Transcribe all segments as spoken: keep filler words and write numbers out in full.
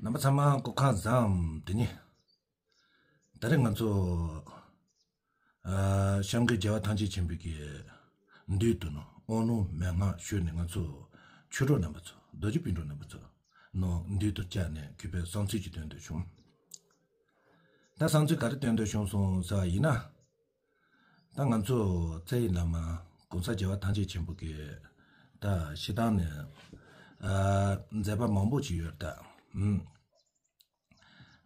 རྣམ་པ་ཚང་མ་སྐུ་ཁམས་བཟང་། དེ་ནི་ད་རེས་ང་ཚོ་ཨ་སྐྱབས་མགོན་རྒྱལ་བ་ཐམས་ཅད་མཁྱེན་པའི་གི་མདུན་དུ་ནོ་དབང་ལུང་མན་ངག་ཞུས་ནས། ང་ཚོ་ཆོས་གྲོགས་རྣམ་པ་ཚོ། རྡོ་རྗེ་སྤུན་གྲོགས་རྣམ་པ་ཚོ་ནོ་མདུན་དུ་བཅར་ནས་གུས་པའི་བསམ་ཚུལ་ཅིག་བཏོན་འདོད་བྱུང་། ད་བསམ་ཚུལ་ག་རེ་བཏོན་འདོད་བྱུང་སོང་ཟེར་བ་ཡིན་ན། ད་ང་ཚོ་བཙན་ཡིན་ལ་མ་གོང་ས་རྒྱལ་བ་ཐམས་ཅད་མཁྱེན་པ་གི་ད་ཞེ་སྡང་ནས་ཨ་མཛད་པ་མང་པོ་ཅིག་ཡོད་ད། ཨུམ།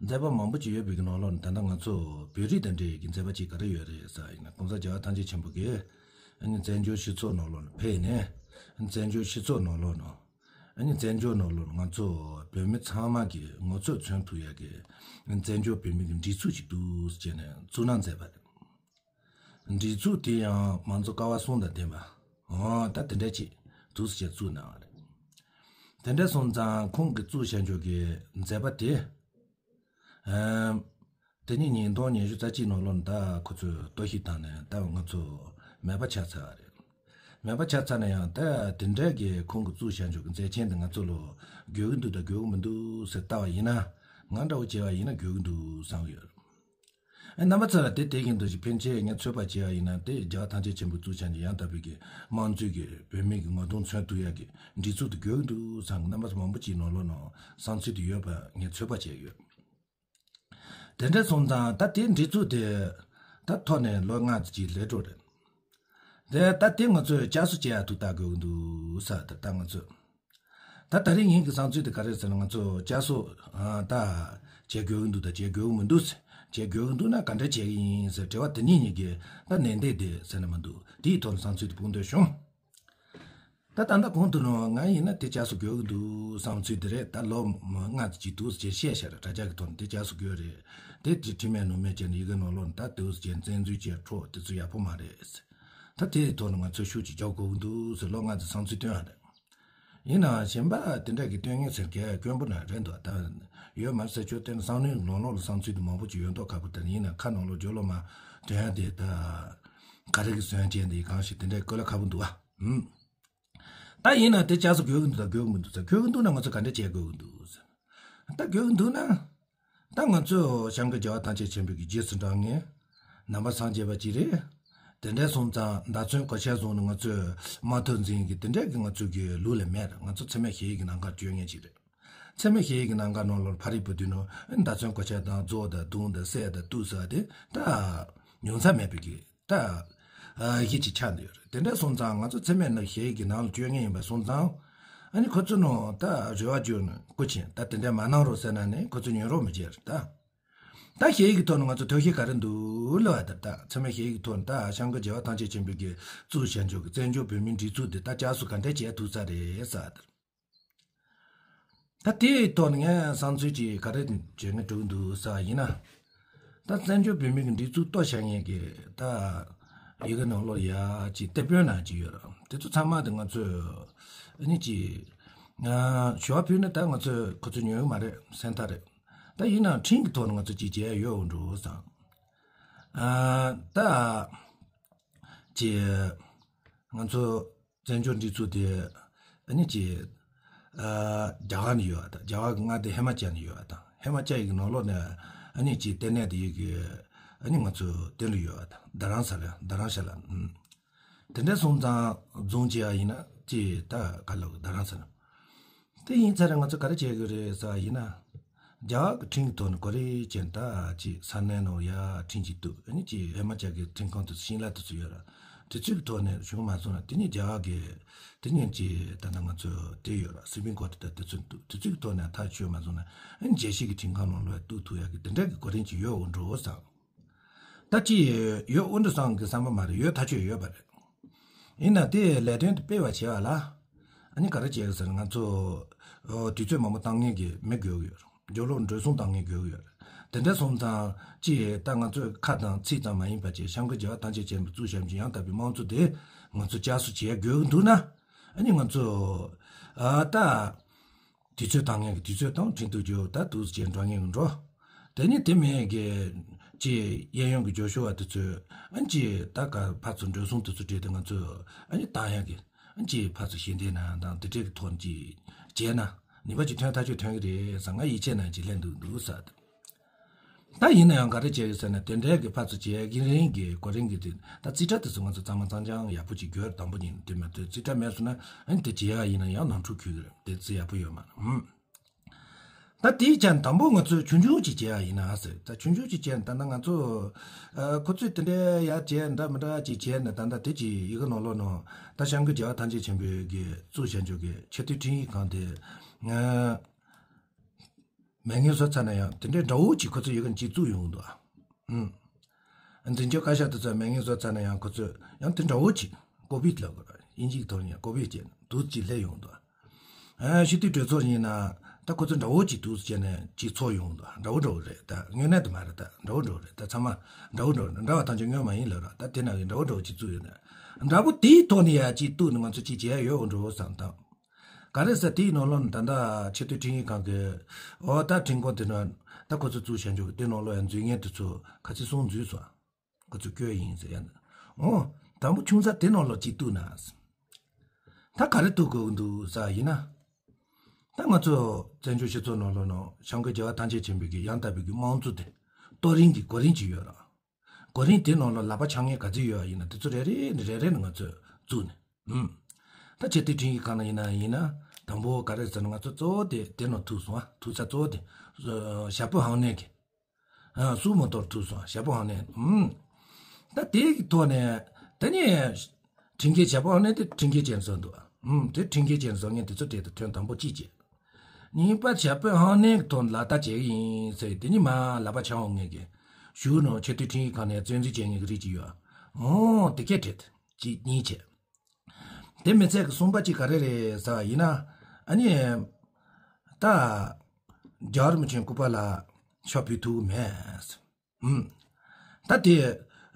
མཛད་པ་མང་པོ་ཅིག་ཡོད་པའི་གི་ནང་ལོགས་ནས། ད་ལྟ་ང་ཚོ་བོད་རིགས་དང་འབྲེལ་བའི་གི་མཛད་པ་ཅིག་ག་རེ་ཡོད་རེད་ཟེར་བ་ཡིན་ན། གོང་ས་རྒྱལ་བ་ཐམས་ཅད་མཁྱེན་པ་གི་ཨ་ནི་བཙན་བྱོལ་སྤྱི་ཚོགས་ནང་ལོགས་ནས་ཕེབས་ནས། བཙན་བྱོལ་སྤྱི་ཚོགས་ནང་ལོགས་ནས། ཨ་ནི་བཙན་བྱོལ་ནང་ལོགས་ང་ཚོ་བོད་མི་ཚང་མ་གི་ངོ་ཚབ་མཚོན་ཐུབ་ཡ་གི་བཙན་བྱོལ་བོད་མི་གི་སྒྲིག་འཛུགས་ཅིག་འདུག་ཟེར་ནས་བཙུགས་གནང་མཛད་པ་རེད། སྒྲིག་འཛུགས་དེ་ཡང་མང་གཙོ་ཀ་བ་གསུམ་དང་ལྡན་པ། འོ་ད་དེ་འདྲ་ཅིག་འདུག་ཟེར་བཙུགས་གནང་བ་རེད། དེ་འདྲ་སོང་ཙང་ཁོང་གིས་བཙུགས་བཞག་འཇོག་གི་མཛད་པ་དེ། ཨམ། དེ་ནས་ཉིས་སྟོང་ཉི་ཤུ་རྩ་གཅིག་ནང་ལོགས་ནས་ད་ཁོ་ཚོས་གཏོར་བཤིག་བཏང་ནས་ད་ང་ཚོ་མེད་པ་ཆགས་ཚར་བ་རེད། མེད་པ་ཆགས་ཚར་ན་ཡང་། ད་དེ་འདྲ་གི་ཁོང་གིས་བཙུགས་བཞག་འཇོག་གི་མཛད་ཆེན་དེ་ང་ཚོ་ལ་དགོས་ཀྱི་འདུག་དང་དགོས་ཀྱི་མི་འདུག་ཟེར་བལྟ་བ་ཡིན་ན། ང་འདྲ་བོ་བྱས་པ་ཡིན་ན་དགོས་ཀྱི་འདུག་བསམ་གྱི་ཡོད། ཨེ། རྣམ་པ་ཚོ་ལ་དེ་དེ་བཞིན་དུ་ཞིག་ཕན་ཆད་ངས་ཚོད་དཔག་བྱས་པ་ཡིན་ན། དེ་རྒྱལ་བ་ཐམས་ཅད་མཁྱེན་པ་བཙུགས་བཞག་འཇོག་ཡང་དག་པའི་གི་དམངས་གཙོའི་གི་བོད་མི་གི་ངོ་གདོང་མཚོན་ཐུབ་ཡ་གི་སྒྲིག་འཛུགས་དེ་དགོས་ཀྱི་འདུག་བསམ་གི། རྣམ་པ་ཚོ་མང་པོ་ཅིག་ནང་ལོགས་ནང་བསམ་ཚུལ་དེ་ཡོད་པ་ངས་ཚོད་དཔག་བྱས་ཡོད། དེ་འདྲ་སོང་ཙང་ད་དེ་སྒྲིག་འཛུགས་དེ་ད་ཐོག་ནས་ལོ་ལྔ་ཙམ་ཅིག་སླེབས་འགྲོ་རེད། དེ་ད་དེ་ང་ཚོས་བསྐྱར་གསོ་བྱེད་ཡ་ཐུགས་ཐག་དགོས་ཀྱི་འདུག་ཟེར། ད་ད་ང་ཚོས། ད་ད་རེས་ངེད་ཀྱི་བསམ་ཚུལ་དེ་ག་རེ་ཟེར་ན། ང་ཚོ་བསྐྱར་གསོ་ཨ་ད་བྱེད་དགོས་ཀྱི་འདུག་དང་བྱེད་དགོས་ཀྱི་མི་འདུག་ཟེར། བྱེད་དགོས་ཀྱི་འདུག་ན་ག་འདྲ་བྱེད་ཀྱི་ཡིན་ཟེར་དྲི་བ་དེ་གཉིས་གཉིས་ཀྱི་ད་ནན་ཏན་དེ་ཟེར་ན་མི་འདུག་དེའི་ཐོག་ནས་བསམ་ཚུལ་དེ་སྤུངས་འདོད་བྱུང་། ད་ད་ལྟ་གོང་དུ་ནོ་ང་ཡིན་ན་དེ་བསྐྱར་གསོ་དགོས་ཀྱི་འདུག་བསམ་ཚུལ་དེ་རེད། ད་ལོ་ལྔ་ཙམ་ཅིག་འདུག་ཟེར་བཤད་བཤད་རེད། དྲ་རྒྱ་གི་ཐོག་ནས་དེ་བསྐྱར་གསོ་དགོས་རེད། དེ་དེ་ཁྲིམས་མེད་ལུགས་མེད་བྱས་ནས་ཡི་གེ་ནང་ལོགས་ནས་ད་དེ་འུ་ཟེར་བྱས་བཙན་འཛུལ་བྱས་འཕྲོག་དེ་ཚོ་ཡག་པོ་མ་རེད་ཟེར། ད་དེའི་ཐོག་ནས་ང་ཚོས་ཤུགས་ཅིག་རྒྱག་དགོས་ཀྱི་འདུག་ཟེར་ལོ་ལྔ་ཙམ་བསམ་ཚུལ་བཏོན་ཡ་རེད། ཡིན་ནའང་གཞན་པ་དེ་འདྲ་གི་སྟོན་ངེས་ཟེར་མཁན་དཀོན་པོ་ན་རེད་འདུག་ད་ཡོད་མ་རེད་ཟེར། ཁྱོད་བལྟས་ན་བསམ་བློའི་ནང་ལོགས་ལ་བསམ་ཚུལ་དེ་མང་པོ་ཅིག་ཡོད་མདོག་ཁ་པོ་དེ། ཡིན་ན་ཁ་ནང་ལོགས་སྦྱོར་ལོག་མ་སྟོན་ཡ་དེ་ད་ག་རེ་གི་བཟོ་ཡ་ཅན་དེ་གང་ཞིག་དེ་འདྲ་བཀོད་ལ་ཁ་པོ་འདུག་ཨ། ཨུམ། ད་ཡིན་ན་དེ་བསྐྱར་གསོ་དགོས་ཀྱི་འདུག་དང་དགོས་ཀྱི་མི་འདུག་ཟེར། དགོས་ཀྱི་འདུག་ན་ང་ཚོ་ག་འདྲ་བྱེད་དགོས་ཀྱི་འདུག་ཟེར། ད་དགོས་ཀྱི་འདུག་ན། ད་ང་ཚོས་སྐྱབས་མགོན་རྒྱལ་བ་ཐམས་ཅད་མཁྱེན་པའི་གི་རྗེས་སུ་འབྲང་མཁན་ནང་པ་སངས་རྒྱས་པ་ཅིག་རེད། དེ་འདྲ་སོང་ཙང་མདའ་མཚོན་གོ་ཆ་བཟུང་ནས་ང་ཚོས་དམག་འཐབ་འཛིང་གི་དེ་འདྲ་གི་ང་ཚོ་གི་ལུགས་ལ་མེད། ང་ཚོ་འཚེ་མེད་ཞི་བའི་གི་ལམ་ཁར་བསྐྱོད་མཁན་ཅིག་རེད། འཚེ་མེད་ཞི་བའི་གི་ལམ་ཁ་ནང་ལོགས་ཕ་རི་བུ་དུས་ནོ་མདའ་མཚོན་གོ་ཆ་དང་རྫོགས་དང་བརྡུང་དང་བསད་དང་གཏུབ་ཟེར་བ་དེ་ད་ཉུང་ཚ་མེད་པའི་གི་ད་ཨ་གཞི་ཅིག་ཆགས་འདུག་ཡོད་རེད། དེ་འདྲ་སོང་ཙང་ང་ཚོ་འཚེ་མེད་ནི་ཞི་བའི་གི་ལམ་ལ་བསྐྱོད་མཁན་ཡིན་པ་སོང་ཙང་། ཨ་ནི་ཁོ་ཚོ་ནོ་ད་རེ་བ་བཅོལ་ནས་སྐུ་མཁྱེན་ད་དེ་འདྲ་མ་གནང་རོགས་ཟེར་ན་ནི་ཁོ་ཚོ་ཉན་རོགས་མི་བྱེད་རེད་ད། ད་ཞི་བའི་གི་ཐོག་ནས་ང་ཚོ་ཐབས་ཤེས་ག་རེ་འདུག་ལབ་པ་དེ། ད་འཚེ་མེད་ཞི་བའི་གི་ཐོག་ནས་ད་སྐྱབས་མགོན་རྒྱལ་བ་ཐམས་ཅད་མཁྱེན་པའི་གི་བཙུགས་བཞག་འཇོག་གི་བཙན་བྱོལ་བོད་མིའི་སྒྲིག་འཛུགས་དེ་ད་བསྐྱར་གསོ་ག་འདྲ་བྱས་ཐུབ་ས་རེད་ཟེར་བ་དེ། ད་དེའི་ཐོག་ནས་ངས་བསམ་ཚུལ་ཅིག་ག་རེ་བརྗོད་ངེས་འགྲོ་གི་འདུག་ཟེར་བ་ཡིན་ན། ད་བཙན་བྱོལ་བོད་མིའི་གི་སྒྲིག་འཛུགས་གཏོར་བཞག་མཁན་གི་ད་ཡི་གེ་ནང་ལོགས་ཡ་ཅིག་དེད་དཔོན་ནང་ཅིག་ཡོད་རེད། དེ་ཚོ་ཚང་མ་དེ་ང་ཚོས་ཨ་ནི་ཅིག་ཞུ་བ་ཕུལ་ན་ད་ང་ཚོས་ཁོ་ཚོ་ཉན་གི་མ་རེད། སེམས་ཐག་རེད། ད་ཡིན་ནའང་ཁྲིམས་ཀྱི་ཐོག་ནས་ང་ཚོ་ཅིག་བྱས་ཡོད་འགྲོ་བསམ། ཨ་ད་ཅིག་ང་ཚོ་བཙན་བྱོལ་སྒྲིག་འཛུགས་དེ་ཨ་ནི་ཅིག་ཨ་རྒྱ་གར་ནས་ཡོད་པ་དང་། རྒྱ་གར་གྱི་མངའ་སྡེ་ཧི་མ་ཅལ་ནས་ཡོད་པ་དང་། ཧི་མ་ཅལ་ཡི་གི་ནང་ལོགས་ནས་ཨ་ནི་ཅིག་ལྟེ་གནས་དེ་ཡི་གི་ཨ་ནི་ང་ཚོ་དེ་ལ་ཡོད་པ་དང་། རྡ་རམ་ས་ལ། རྡ་རམ་ཤ་ལ། ཨུམ། དེ་འདྲ་སོང་ཙང་རྫོང་བྱས་པ་ཡིན་ན་ཅིག་ད་ག་ལ་རྡ་རམ་ས་ལ། དེ་ཡིན་ཚར་རེད། ང་ཚོ་ག་རེ་བྱེད་དགོས་རེད་ཟེར་བ་ཡིན་ན། རྒྱ་གར་གྱི་ཁྲིམས་ཀྱི་ཐོག་ནས་གོ་རེ་ཅན་ད་ཅིག་ས་གནས་ནང་ཡ་ཁྲིམས་ཅིག་འདུག་ཨ་ནི་ཅིག་ཧི་མ་ཅལ་གྱི་ཁྲིམས་ཁང་དེ་ཚོ་ཤིང་ལ་དེ་ཚོ་ཡོད་ར། དེ་ཚོའི་གི་ཐོག་ནས་བྱུང་མ་སོང་ན་དེ་ནི་རྒྱ་གར་གྱི་དེ་ནི་ཅིག་ད་ལྟ་ང་ཚོ་དེ་ཡོད་ར། སུ་པྲིམ་ཀོར་ཊི་ད་དེ་ཚོ་འདུག་དེ་ཚོའི་གི་ཐོག་ནས་ཐག་ཆོད་མ་སོང་ན་ཨ་ནི་རྒྱལ་སྤྱི་གི་ཁྲིམས་ཁང་ནང་ལོགས་ཡ་གཏུག་ཐུབ་ཡ་གི་དེ་འདྲ་གི་གོ་རིམ་ཅིག་ཡོད་འོང་འགྲོ་བསམ། ད་ཅི་ཡོད་འོ་འདྲ་བསམ་གི་བསམ་པ་མ་རེད། ཡོད་ཐག་ཆོད་ཡོད་པ་རེད། ཡིན་ན་དེ་ལས་དོན་དེ་སྤེལ་བ་བྱེད་པ་ལ་ཨ་ནི་ག་རེ་བྱེད་ཟེར་ན། ང་ཚོ་ཨོ་དུས་ཚོད་མང་པོ་བཏང་མཁན་གྱི་མི་དགོས་ཀྱི་ཡོད་རེད། སྦྱོར་ཀློག་འགྲོ་སོང་བཏང་མཁན་དགོས་ཀྱི་ཡོད་རེད། དེ་འདྲ་སོང་ཙང་ཅི་ད་ང་ཚོས་ཁ་དང་ཚིག་ཙམ་མ་ཡིན་པ་བྱས། སྐྱབས་མགོན་རྒྱལ་བ་ཐམས་ཅད་མཁྱེན་པ་བཙུགས་བཞག་པའི་ཡང་དག་པའི་དམངས་གཙོ་དེ་ང་ཚོ་བསྐྱར་གསོ་བྱེད་དགོས་ཀྱི་འདུག་ན། ཨ་ནི་ང་ཚོ་ཨ་ད། དུས་ཚོད་བཏང་མཁན་གྱི་དུས་ཚོད་བཏང་། ཁྲིམས་གཏུག་རྒྱུ་ད་འདུག་སེ་བྱས་འགྲོ་མཁན་གྱི་འགྲོ། དེ་ནི་དེ་མིན་གྱི་ཅིག་གཡས་གཡོན་གྱི་རྒྱབ་ཤོག་པ་དེ་ཚོས་ཨ་ནི་ཅིག་ད་ག་ཕར་ཚུར་འགྲོ་སོང་དེ་ཚོ་བྲིས་ཏེ་ང་ཚོས་ཨ་ནི་བཏང་ཡག་གི་ཨ་ནི་ཅིག་ཕར་ཚུར་ཞལ་འདེབས་གནང་དང་དེ་འདྲའི་གི་ཐོག་ནས་ཅིག་བྱས་ན་ ཉེས་པ་ཅིག་ཐོན་ཐག་ཆོད་ཐོན་གི་རེད་ཟེར། ང་ཡིད་ཆེས་ནང་ཅིག་སླེབས་འདུག་འདུག་ཟེར། ད་ཡིན་ན་ཡང་ག་རེ་བྱས་ཡོད་ཟེར་ན། དེ་འདྲའི་གི་ཕར་ཚུར་བྱས་གི་རིང་གི་གོ་རིམ་གི་དུས་ད་རྩིས་ཁྲ་དེ་ཚོ་ང་ཚོ་གཙང་མ་གཙང་རྐྱང་ཡག་པོ་ཅིག་བསྒྱུར། དང་པོ་ཉིད་དེ་མ་གཏོགས་རྩིས་ཁྲ་མེད་སོང་ན་ཨ་ནི་དེ་བྱེད་ཡག་ཡིན་ན་ཡང་ནོར་འཁྲུལ་འཁྱོལ་གི་རེད། དེ་རྩིས་ཡག་པོ་ཡོད་མ་རེད། ཧུམ། ད་དེའི་ཆ་ནས་དང་པོ་ང་ཚོས་ཆུང་ཆུང་ཅིག་བྱེད་ཡག་ཡིན་ན་ཟེར། ད་ཆུང་ཆུང་ཅིག་བྱས་ནས་ད་ལྟ་ང་ཚོ་ཨ་ཁོ་ཚོས་དེ་འདྲའི་ཡག་བྱས་འདྲ་མི་འདྲ་ཅིག་བྱས་ནས། ད་ལྟ་དེ་ཅིག་ཡི་གེ་ནང་ལོགས་ནང་ད་༸གོང་ས་༸སྐྱབས་མགོན་རྒྱལ་བ་ཐམས་ཅད་མཁྱེན་པའི་གི་གཙོས་བྱ་འཇོག་གི་ཆེས་མཐོའི་ཁྲིམས་ཡིག་ཁང་དེ་ང་མ་ངེས་བཟོ་ཚར་ན་ཡང་དེ་འདྲའི་འདྲ་བོ་ཅིག་ཁོ་ཚོས་ཡི་གེ་གཅིག་བཙུགས་ཡོང་འདུག་ཨ། ཨུམ། འཛིན་སྐྱོང་བཀའ་ཤག་དེ་ཚོ་མ་ངེས་བཟོ་ཚར་ན་ཡང་ཁོ་ཚོས་ཡང་དེ་འདྲ་བོ་ཅིག་ཀོ་པི་ལབ་དགོས་རེད། དབྱིན་ཇིའི་ཐོག་ནས་ཀོ་པི་བྱས་ནས་དུས་ཅིག་སླེབས་ཡོང་འདུག་ཨ། སྤྱི་འཐུས་གྲོས་ཚོགས་ཡིན་ན་ད་ཁོ་ཚོ་འདྲ་བོ་ཅིག་དུས་བྱས་ནས་ཅིག་ཚོགས་ཡོང་འདུག་འདྲ་བོ་འདྲ་བོ་རེད། ད་དངོས་གནས་དུ་མ་རེད། ད་འདྲ་བོ་འདྲ་བོ་རེད། ད་ཚང་མ་འདྲ་བོ་འདྲ་བོ་རེད། འདྲ་བ་ཐམས་ཅད་སྔོན་མ་ཡིན་ལབ་ར། ད་དེ་ནང་གི་འདྲ་བོ་འདྲ་བོ་ཅིག་བཙུགས་ཡོད་ན། འདྲ་པོ་དེའི་ཐོག་ནས་ཡ་ཅིག་བཏུགས་ནས་ང་ཚོ་ཅིག་བྱས་ཡོད་འགྲོ་བསམ་དང་། ག་རེ་ཟེར་དེའི་ནང་ལོགས་ནས་ད་ལྟ་ཆེས་མཐོའི་ཁྲིམས་ཡིག་ཁང་གི་འོ་ད་ཁྲིམས་ཁང་དེ་ནང་ད་ཁོ་ཚོ་བཙུགས་བྱ་འཇོག་གི་དེ་ནང་ལོགས་ཡ་འཛུལ་མཁན་དེ་ཚོ་ཁ་ཚིག་གསུམ་འཛུལ་སོང་། ཁོ་ཚོ་བསྐྱོན་ཡིན་ཟེར་ཡ་ན། འོ། དང་པོ་ཆུང་ཙག་དེ་ནང་ལོགས་ཅིག་བཏུགས་ན། ད་ག་རེ་བཏུགས་དགོས་འདུག་ཟེར་ཡིན་ན། ད་ང་ཚོ་བཙན་བྱོལ་སྤྱི་ཚོགས་ནང་ལོགས་ནང་༸གོང་ས་༸སྐྱབས་མགོན་རྒྱལ་བ་ཐམས་ཅད་མཁྱེན་པའི་གི་ཡང་དག་པའི་གི་དམངས་གཙོ་དེ་གཏོར་རིང་གི་གོ་རིམ་ཅིག་ཡོད་ར། གོ་རིམ་དེ་ནང་ལ་ལག་པ་འཆང་མཁན་ག་ཚོད་ཡོད་ཡིན་ན་དེ་ཚོ་རེ་རེ་ནས་རེ་རེ་ནས་ང་ཚོས་བཙུགས་ནས། ཨུམ། ད་ཆེས་མཐོའི་ཁྲིམས་ཡིག་ཁང་ནང་ཡིན་ན་ཡིན་ན་དང་པོ་ག་རེ་ཟེར་ན་ང་ཚོ་གཙོ་བོ་དེ་དེ་ནང་ཐུག་སོང་ཨ། ཐུག་ས་གཙོ་བོ་དེ་ཞབས་པད་ཕངས་ནས་ཀྱི་སྲུ་མོ་ཐོར་ཐུག་སོང་ཞབས་པད་ཕངས་ནས། ཨུམ། ད་དེ་གི་ཐོག་ནས་དེ་ནས་ཁྲིམས་འགལ་ཞབས་པད་ཕངས་ནས་དེ་ཁྲིམས་འགལ་བྱས་ནས་བཟོ་འདུག་ཨུམ། དེ་ཁྲིམས་འགལ་བྱས་ནས་བཟོ་མཁན་དེ་ཚོ་དེ་དང་ཐོན་དང་པོ་གཅིག་བྱས། གཉིས་པ་ཞབས་པད་ཕངས་ནས་ཐོག་ལག་བསྟར་བྱེད་ཀྱི་ཡིན་ཟེར་དེ་ཉིད་མ་ལག་པ་འཆང་འོང་ངེས་ཀྱི་གཞུག་ནང་ཆེས་མཐོའི་ཁྲིམས་ཡིག་ཁང་ནས་བཙན་འཛུལ་བྱེད་ངེས་ཀྱི་རིགས་ཅིག་ཡོད། འོ་དེ་སྐད་བྲིས་གཅིག་གཉིས་བྱས། དེ་མི་ཚད་ཀྱི་གསུམ་པ་གཅིག་ག་རེ་རེད་ཟེར་བ་ཡིན་ན། ཨ་ནི། ད། རྒྱལ་བ་རིན་པོ་ཆེའི་སྐུ་པར་ལ་ཤོག་ཕུལ་ཐུབ་ཀྱི་མེད། ཨུམ། ད་དེ།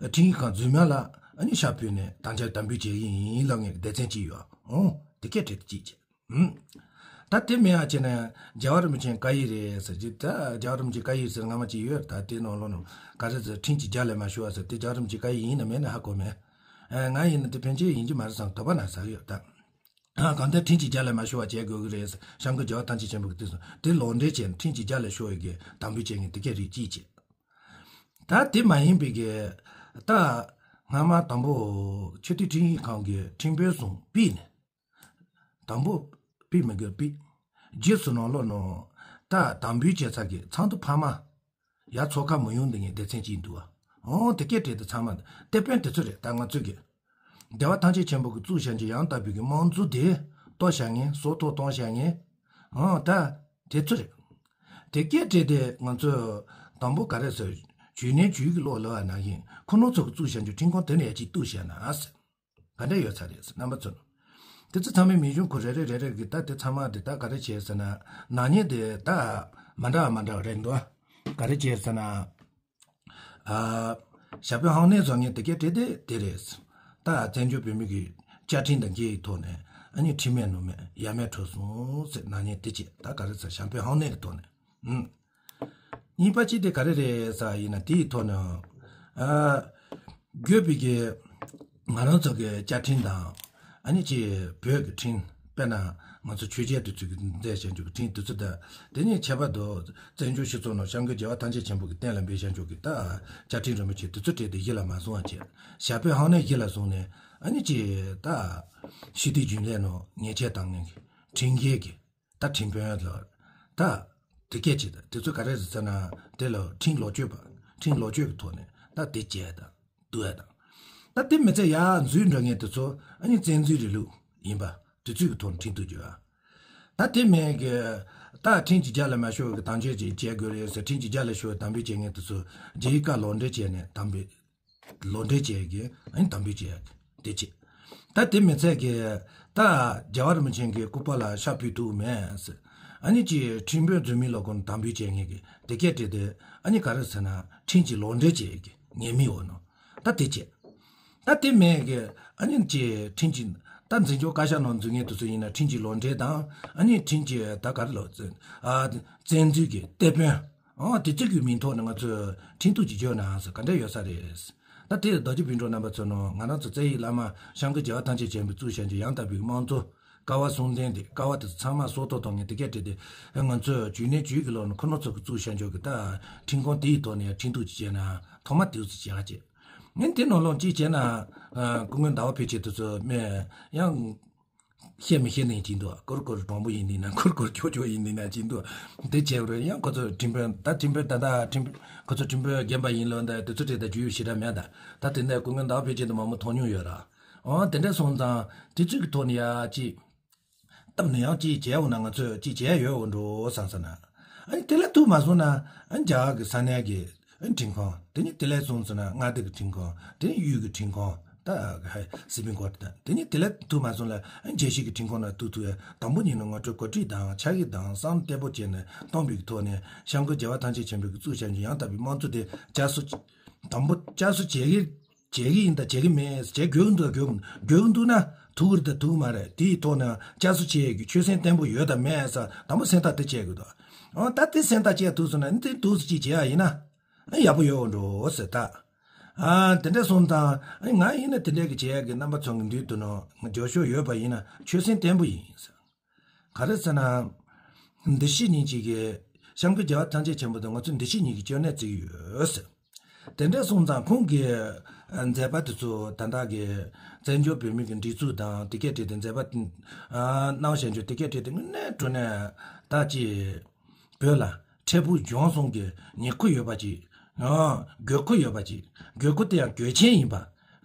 ཁྲིམས་ཡིག་ཁང་རྫུན་མ་ལ་ཨ་ནི་ཤོག་ཕུལ་ནས་དམ་བཅའ་དམ་འབུལ་བྱེད་ཀྱི་ཡིན་ལབ་ངེས་ཀྱི་སྡེ་ཚན་གཅིག་ཡོད། འོ། དེ་སྐད་བྲིས་ཏེ་གཅིག་བྱས། ཨུམ། ད་དེ་མེད་ཡ་བྱས་ན་རྒྱལ་བ་རིན་པོ་ཆེའི་བཀའ་ཡིག་རེད་ཟེར་གྱི། ད་རྒྱལ་བ་རིན་པོ་ཆེའི་བཀའ་ཡིག་ཟེར་སྔ་མ་ཅིག་ཡོད། ད་དེ་ནང་ལོགས་ནང་ག་རེ་ཟེར། ཁྲིམས་ཀྱི་རྒྱ་ལས་མ་ཤོར་བ་ཟེར་དེ་རྒྱལ་བ་རིན་པོ་ཆེའི་བཀའ་ཡིག་ཡིན་ན་མེད་ན་ཧ་གོ་མེད། ཨ། ང་ཡིན་ན་དེ་ཕན་ཆད་ཡིན་གྱི་མ་རེད་བསམ་དོགས་པ་ན་ཟ་གི་ཡོད་ད། ཨ། གང་ལྟར་ཁྲིམས་ཀྱི་རྒྱ་ལས་མ་ཤོར་བ་བྱེད་དགོས་ཀྱི་རེད་ཟེར། ཞབས་དྲུང་རྒྱལ་བ་ཐམས་ཅད་མཁྱེན་པ་གི་དུས་སུ་དེ་ལོག་འགྲེལ་བྱས་ནས་ཁྲིམས་ཀྱི་རྒྱ་ལས་ཤོར་བའི་གི་དམ་འབུལ་བྱེད་མཁན་དེ་གའི་རིགས་གཅིག་བྱས། ད་དེ་མ་ཡིན་པའི་གི། ད། སྔ་མ་དང་པོ་ཆེས་མཐོའི་ཁྲིམས་ཡིག་ཁང་གི་ཁྲིམས་དཔོན་གསུམ་ཕུད་ནས། དང་པོ་ཕུད་མི་དགོས་ཕུད། རྗེས་སུ་ནང་ལོགས་ནང་། ད་དམ་འབུལ་བྱས་ཚར་གི་ཚང་དུ་ཕ་མ། ཡར་ཚོགས་ཁག་མི་ཡོང་འདི་ངས་སྡེ་ཚན་གཅིག་འདུག་ཨ། འོང་དེ་སྐད་བྲིས་ཏེ་ཚང་མ་སྡེ་དཔོན་དེ་ཚོ་རེད། ད་ང་ཚོས་གི། རྒྱལ་བ་ཐམས་ཅད་མཁྱེན་པ་གི་བཙུགས་བཞག་གི་ཡང་དག་པའི་གི་དམངས་གཙོ་དེ་གཏོར་བཞག་མཁན། སྲོག་ཐོག་གཏོང་བཞག་མཁན། འོང་ད་དེ་ཚོ་རེད། དེ་སྐད་བྲིས་ཏེ་ང་ཚོས་དང་པོ་ག་རེ་ཟེར། ཇུས་ནན་ཇུས་ཀྱི་བློ་ལ་བ་ན་ཡིན་ཁོ་ནོ་ཚོ་གི་བཙུགས་བཞག་གི་ཁྲིམས་ཁང་དེ་ནས་ཡ་གཅིག་གཏུགས་བཞག་ན་ཟེར། ག་འདྲ་ཡོད་ས་རེད་ཟེར་རྣམ་པ་ཚོ། དེ་ཚོ་ཚང་མའི་མིང་གཞུང་ཁོ་རེ་རེ་རེ་རེ་གི་ད་དེ་ཚང་མ་དེ་ད་ག་རེ་བྱས་ཟེར་ན། ནག་ཉེས་དེ་ད་མ་འདྲ་བ་མ་འདྲ་བ་རེད་འདུག་ཨ། ག་རེ་བྱས་ཟེར་ན། ཨ། ཞབས་པད་ཕངས་ནས་བཟོ་མཁན་དེ་གའི་གྲས་དེ་དེ་རེད། ད་བཙན་བྱོལ་བོད་མི་གི་བཅའ་ཁྲིམས་དང་འགལ་བའི་ཐོག་ནས་ཨ་ནི་ཁྲིམས་མེད་ནོར་མེད་ཡ་མེད་འཕྲོག་སོང་ཟེར། ནག་ཉེས་དེ་བྱས་ད་ག་རེ་ཟེར། ཞབས་པད་ཕངས་ནས་ཀྱི་ཐོག་ནས། ཨུམ། གཉིས་པ་གཅིག་དེ་ག་རེ་རེད་ཟེར་ཡིན་ན། དེའི་ཐོག་ནས། ཨ། བརྒྱུད་པའི་གི་ང་རང་ཚོ་གི་བཅའ་ཁྲིམས་དང་། ཨ་ནི་ཅིག་བོད་ཀྱི་ཁྲིམས། དཔེར་ན་ང་ཚོ་ཆོས་རྒྱལ་དུས་ཚོད་ཀྱི་མཛད་བཞག་འཇུག་གི་ཁྲིམས་དེ་ཚོ་དང་། དེ་ནས་ཁྱད་པར་དུ་བཙན་བྱོལ་སྤྱི་ཚོགས་ནང་༸གོང་ས་༸སྐྱབས་མགོན་རྒྱལ་བ་ཐམས་ཅད་མཁྱེན་པ་གིས་གཏན་ལ་འབེབས་བཞག་འཇུག་གི་ད་བཅའ་ཁྲིམས་རིན་པོ་ཆེ་དེ་ཚོ་བྲིས་ཏེ་གཞི་ལ་མ་བཟུང་བ་བྱས། ཞབས་པད་ཕངས་ནས་གཞི་ལ་བཟུང་ནས། ཨ་ནི་ཅིག་ད་སྤྱི་འཐུས་རྒྱུན་ལས་ནང་ཉེས་ཆད་བཏང་མཁན་གྱི་ཁྲིམས་འགལ་གྱི། ད་ཁྲིམས་དཔོན་ལ། ད་དེ་སྐད་ཅིག་ད་དེ་ཚོ་ག་རེ་རེད་ཟེར་ན། དེ་ལ་ཁྲིམས་ལོག་སྤྱོད་པ། ཁྲིམས་ལོག་སྤྱོད་ཀྱི་ཐོག་ནས་ད་དེ་བྱས་དང་བསྡུ་ཡ་དང་། ད་དེ་མི་ཚད་ཡར་འཛུལ་འགྲོ་མཁན་དེ་ཚོ་ཨ་ནི་བཙན་འཛུལ་རིང་ལུགས་ཡིན་པ་དེ་ཚོའི་གི་ཐོག་ནས་ཁྲིམས་གཏུག་རྒྱུ་ཨ། ད་དེ་མིན་གི། ད་ཁྲིམས་ཀྱི་རྒྱ་ལས་མ་ཤོར་བའི་གི་དམ་བཅའ་ཅིག་བྱེད་དགོས་རེད་ཟེར། ཁྲིམས་ཀྱི་རྒྱ་ལས་ཤོར་བའི་དམ་འབུལ་བྱེད་མཁན་དེ་ཚོ་རྒྱ་ཡིག་ཀ་ལོག་འགྲེལ་བྱས་ནས་དམ་འབུལ། ལོག་འགྲེལ་བྱས་ཀྱི་ཨ་ནི་དམ་འབུལ་བྱས་ཀྱི་དེ་བྱས། ད་དེ་མི་ཚད་ཀྱི་ད་རྒྱལ་བ་རིན་པོ་ཆེ་གི་སྐུ་པར་ལ་ཤོག་ཕུལ་ཐུབ་མེད་ཟེར། ཨ་ནི་ཅིག་ཁྲིམས་དཔོན་རྫུན་མའི་ལོ་གོན་དམ་འབུལ་བྱས་ངེས་ཀྱི་དེ་སྐད་བྲིས་ཏེ། ཨ་ནི་ག་རེ་ཟེར་ན་ཁྲིམས་ཀྱི་ལོག་འགྲེལ་བྱས་ཀྱི་ཉེས་མིང་འོག་ནང་ད་དེ་བྱས། ད་དེ་མེད་ཀྱི་ཨ་ནི་ཅིག་ཁྲིམས་ཀྱི་ད་འཛིན་སྐྱོང་བཀའ་ཤག་ནང་འཛུལ་མཁན་དེ་ཚོ་ཡིན་ན་ཁྲིམས་ཀྱི་ལོག་འགྲེལ་དང་། ཨ་ནི་ཁྲིམས་ཀྱི་ད་ག་རེ་ལབ་ཟེར། ཨ། བཙན་འཛུལ་གྱི་གཏེ་དཔོན། ཨོ། དེ་ཚོ་གི་མིང་ཐོག་ནས་ང་ཚོས་ཁྲིམས་གཏུག་ཅིག་བརྗོད་ན་ཟེར་ག་འདྲ་ཡོད་ས་རེད། ད་དེ་རྡོ་རྗེ་སྤུན་གྲོགས་རྣམ་པ་ཚོ་ནང་ང་རང་ཚོ་རྩ་བའི་བླ་མ་༸གོང་ས་༸སྐྱབས་མགོན་རྒྱལ་བ་ཐམས་ཅད་མཁྱེན་པའི་གཙོས་བྱས་ཀྱི་ཡང་དག་པའི་དམངས་གཙོ་ ཀ་བ་གསུམ་ལྡན་དེ། ཀ་བ་དེ་ཚང་མ་སྲོག་ཐོག་གཏོང་མཁན་དེ་གས་བྲིས་ཏེ། ང་ཚོས་བཅུ་གནས་བཅུ་ཡི་ལོ་ནས་ཁོ་རང་ཚོ་གི་བཙུགས་བཞག་འཇོག་གི་ད་ཁྲིམས་ཁང་དེའི་ཐོག་ནས་ཡང་ཁྲིམས་གཏུག་ཅིག་བྱས་ན་ཐོག་མ་དེ་ཚོ་བྱེད་ཀ་བྱེད། ངས་དེ་ནང་ལོགས་ཅིག་བྱས་ན། སྐུ་ངོ་ཟླ་བ་ཕལ་ཆེར་དེ་ཚོ་མེད་ཡང་། བཤད་མི་ཤེས་ནས་ཅི་འདུག་སྐོར་སྐོར་དྲང་པོ་ཡིན་ནི་ན། སྐོར་སྐོར་ཆོག་ཆོག་ཡིན་ནི་ན་ཅི་འདུག་དེ་བྱས་པ་རེད། ཡང་ཁོ་ཚོ་ཁྲིམས་དཔོན་ད་ཁྲིམས་དཔོན་ད་ད་ཁྲིམས་ཁོ་ཚོ་ཁྲིམས་དཔོན་རྒན་པ་ཡིན་ལོ་འདི་དེ་ཚོ་བྲིས་ད་རྒྱུས་ཡོད་ཞེ་དྲག་མེད་ད། ད་དེ་འདྲ་སྐུ་ངོ་ཟླ་བ་ཕལ་ཆེར་དུ་མང་པོ་མཐོང་མྱོང་ཡོད་ར། ཨོ་དེ་འདྲ་སོང་ཙང་དེ་ཚོའི་གི་ཐོག་ནས་ཡ་ཅིག་སྟབས་ནས་ཡང་ཅིག་བྱས་འོང་ན་ང་ཚོས་ཅིག་བྱས་ཡོད་འོང་འགྲོ་བསམ་ས་ན། ཨ་ནི་དེ་ལས་ཐུག་མ་སོང་ན། ཨ་ནི་རྒྱ་གར་གི་ས་གནས་ཀྱི་ཨ་ནི་ཁྲིམས་ཁང་། དེ་ནི་དེ་ལས་སོང་ཙང་ན་མངའ་སྡེ་གི་ཁྲིམས་ཁང་། དེ་ནི་གཡུལ་གྱི་ཁྲིམས་ཁང་། ད་ཧ་སི་པིན་ཀོར་ཊི་དང་། དེ་ནི་དེ་ལས་ཐུག་མ་སོང་ལ། ཨ་ནི་རྒྱལ་སྤྱི་གི་ཁྲིམས་ཁང་ལ་ཐུག་ཐུག་ཡ། དང་པོ་ཉིད་ནས་ང་ཚོས་གོ་སྒྲིག་དང་ཕྱག་ཡིག་དང་བསམ་བློ་བརྟན་པོ་བྱས་ནས་གཏོང་བའི་ཐོག་ནས་སྐྱབས་མགོན་རྒྱལ་བ་ཐམས་ཅད་མཁྱེན་པའི་གི་གཙོས་བྱས་ཡང་དག་པའི་དམངས་གཙོ་དེ་བསྐྱར་གསོ། དང་པོ་བསྐྱར་གསོ་བྱེད་ཀྱི་བྱེད་ཀྱི་ཡིན་ད་བྱེད་ཀྱི་མེད། བྱེད་དགོས་ཀྱི་འདུག་དགོས་ཀྱི་འདུག་ན་ཐུག་གི་རེད་ད་ཐུག་གི་མ་རེད། དེའི་ཐོག་ནས་བསྐྱར་གསོ་བྱེད་ཀྱི་ཆོད་སེམས་བརྟན་པོ་ཡོད་དམ་མེད་ཟེར་དང་པོ་སེམས་ཐག་དེ་བཅད་དགོས་འདུག་ཨོ་ད་དེ་སེམས་ཐག་བཅད་ཐུབ་སོང་ན་དེ་འདུག་སེ་ཅིག་བྱེད་ཡ་ཡིན་ན་ཡག་པོ་ཡོད་འགྲོ་ཟེར་ད། ཨ་དེ་འདྲ་སོང་ཙང་ང་ཡིན་ན་དེ་འདྲ་གི་བྱེད་ཡ་གི་རྣམ་པ་ཚོ་གི་མདུན་དུ་ནོ་རྒྱབ་སྐྱོར་ཡོད་པ་ཡིན་ན་ཆོད་སེམས་བརྟན་པོ་ཡིན་ཟེར། ག་རེ་ཟེར་ན། འདི་ཕྱི་གཉིས་ཀྱི་གི་སྐྱབས་མགོན་རྒྱལ་བ་ཐམས་ཅད་མཁྱེན་པ་དང་ང་ཚོ་འདི་ཕྱི་གཉིས་ཀྱི་སྐྱབས་གནས་བརྩི་གི་ཡོད་ཟེར། དེ་འདྲ་སོང་ཙང་ཁོང་གི་མཛད་པ་དེ་ཚོ་ད་ལྟ་གི་བཙན་བྱོལ་བོད་མི་གི་སྒྲིག་འཛུགས་དང་དེ་གས་བྲིས་ཏེ་མཛད་པ་གནང་བཞག་རྒྱུ་དེ་གས་བྲིས་ཏེ་དངོས་གནས་དྲང་གནས་ད་ཅི་བོད་ལ་འཕྲལ་ཕུགས་གཞུང་གསུམ་གྱི་ཉེ་ཁུ་ཡོད་པ་ཅིག་དགོས་མཁོ་ཡོད་པ་ཅིག་དགོས་མཁོ་དེ་ཡང་དགོས་ཆེན་ཡིན་པ།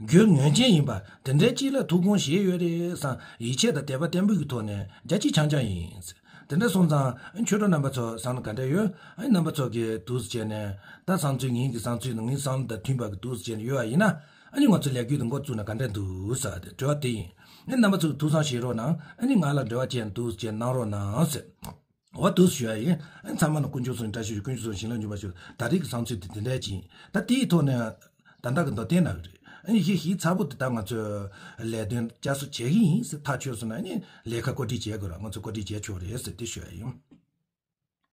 རྒྱུ་ངོས་ཅན་ཡིན་པ་དེ་འདྲའི་ཅིག་ལ་ཐུགས་དགོངས་བཞེས་ཡོད་རེད་བསམ། ཡིད་ཆེས་དང་དད་པ་བརྟན་པོའི་གི་ཐོག་ནས་རྒྱ་ཆེ་འཆམ་འཆམ་ཡིན། དེ་འདྲ་སོང་ཙང་ཆོས་གྲོགས་རྣམ་པ་ཚོ་བསམ་བློ་ག་འདྲ་ཡོད། ཨ་ནི་རྣམ་པ་ཚོ་གི་འདུག་སེ་བྱས་ནས་ད་བསམ་ཚུལ་ངེད་ཀྱི་བསམ་ཚུལ་དང་ངའི་བསམ་བློ་དང་མཐུན་པ་གི་འདུག་སེ་བྱས་ནས་ཡོད་པ་ཡིན་ན། ཨ་ནི་ང་ཚོ་ལས་འགུལ་དེ་འགོ་བཙུགས་ན་ག་འདྲ་འདུག་ཟེར་བ་དེ་དྲི་བ་དེ་ཡིན། ཨ་ནི་རྣམ་པ་ཚོ་གི་ཐུགས་བསམ་བཞེས་རོགས་གནང་། ཨ་ནི་ང་ལ་འབྲེལ་བ་བྱས་ནས་འདུག་སེ་བྱས་གནང་རོགས་གནང་ཟེར། འོ་འདུག་ཞུ་ཡ་ཡིན། ཨ་ནི་ཚང་མ་ལ་དཀོན་མཆོག་གསུམ་བཀྲ་ཤིས་ཤོག་དཀོན་མཆོག་གསུམ་བྱིན་རླབས་འཇུག་པར་ཤོག་ད་རེས་ཀྱི་བསམ་ཚུལ་དེ་དེ་འདྲ་ཅིག་ད་དེའི་ཐོག་ནས་ད་ལྟ་གི་མདོ་བསྟན་ན་གི་རེད། ཨ་ནི་ཞིབ་ཞིབ་ཚགས་པོ་དེ་ད་ང་ཚོས་ལས་དོན་བསྐྱར་གསོ་བྱེད་ཀྱི་ཡིན་ཟེར་ཐག་ཆོད་སོང་ན། ཨ་ནི་ལས་ཀ་བཀོད་སྒྲིག་བྱེད་དགོས་ར། ང་ཚོས་བཀོད་སྒྲིག་བྱེད་ཆོག་རེད་ཟེར་དེ་ཞུ་ཡ་ཡིན།